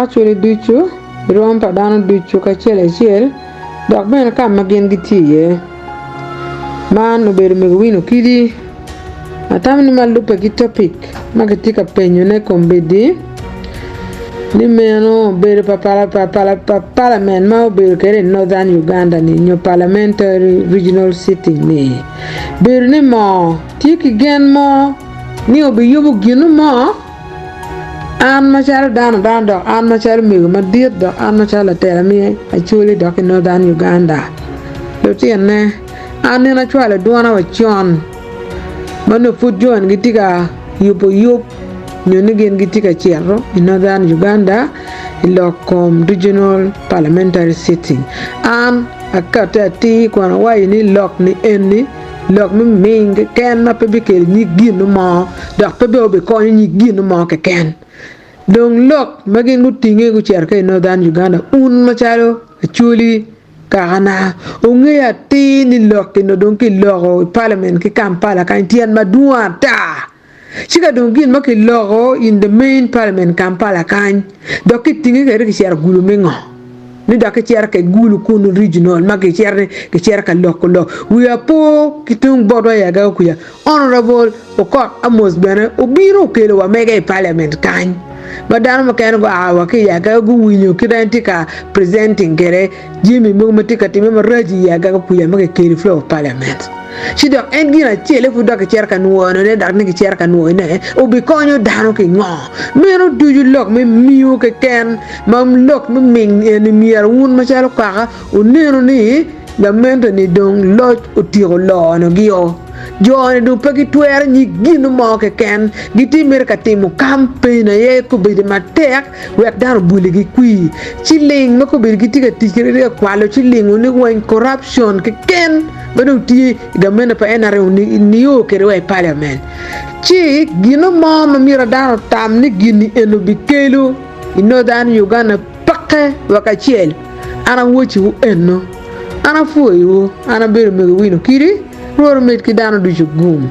Acholi ducu, i rwom pa dano ducu kacel acel, dok bene ka ma gin gitye iye. Man obedo mego Win Okidi. Atamo ni ma lubbe ki topic ma kitye ka penyone kombeddi ni meno obedo pa palament ma obedo kwede i Northern Uganda ni nyo Parliamentary Regional Sitting ni bedo ni moo tye ki gen mo ni obiyubo gino mo an macalo dano dano dok an macalo mego madit dok an macalo latela me Acholi dok i Northern Uganda lutinne An nene acwalo dwona wa con ma nongo pud jo-ni gitye ka yubo yub nyo ni gin gitye ka cito i Northern Uganda i lok kom Regional Parliamentary Sitting. An akati atir kun awaco ni lok ni eni lok me ming keken ma pe bikelo nyig gin mo dok pe bene obikonyo nyig gin mo keken. Dong lok ma gin gutinge gucito kwede i Northern Uganda un macalo Acholi Kakana ongeyo atir ni lok eno dong kiloko i parliament ki Kampala kany tyen madwong ata. Ci ka dong gin ma kiloko in the main parliament Kampala kany dok kitinge kede kicito gulu me ngo? Ni dok kicito ke gulu kunu regional ma kicito ni kicito ka loko lok. Wiya po ki tung botwa i Agago kuca Honourable Okot Amos bene obino okelo wa mege i parliament kany ma dano mukene gua wa ki i Agago guwinyo kit ma en tye ka presenting kwede jami mogo ma tye ka timme maraco i Agago kuca ma kikelo i floor of parliament ci dok en gin acel-le pud dok kicito ka nwonone dok ni kicito ka nwoyone obikonyo dano ki ngo? Meno ducu lok me miyo keken ma lok me ming eni myero wun macalo kaka wunenu ni Gamente-ni dong loc otyeko lono-gio. Jo-ni dong pe gitwero nyig gin mo keken, gitye mere ka timo kampen aye kobedo matek wek dano obwoligi kwir. Ciling ma kobedo gitye ka tic kwede gitye ka kwalo cilingu ni weng corruption keken ma dong tye i gamente pa NRM nio kwede wa i parliament. Ci gino mo ma myero dano otam ni gin-ni eni obikelo i Northern Uganda peke wa kacel. An awocciwu enno. An apwoyowu, an abedo mego wino kidi, Rwot omed ki dano ducu gum.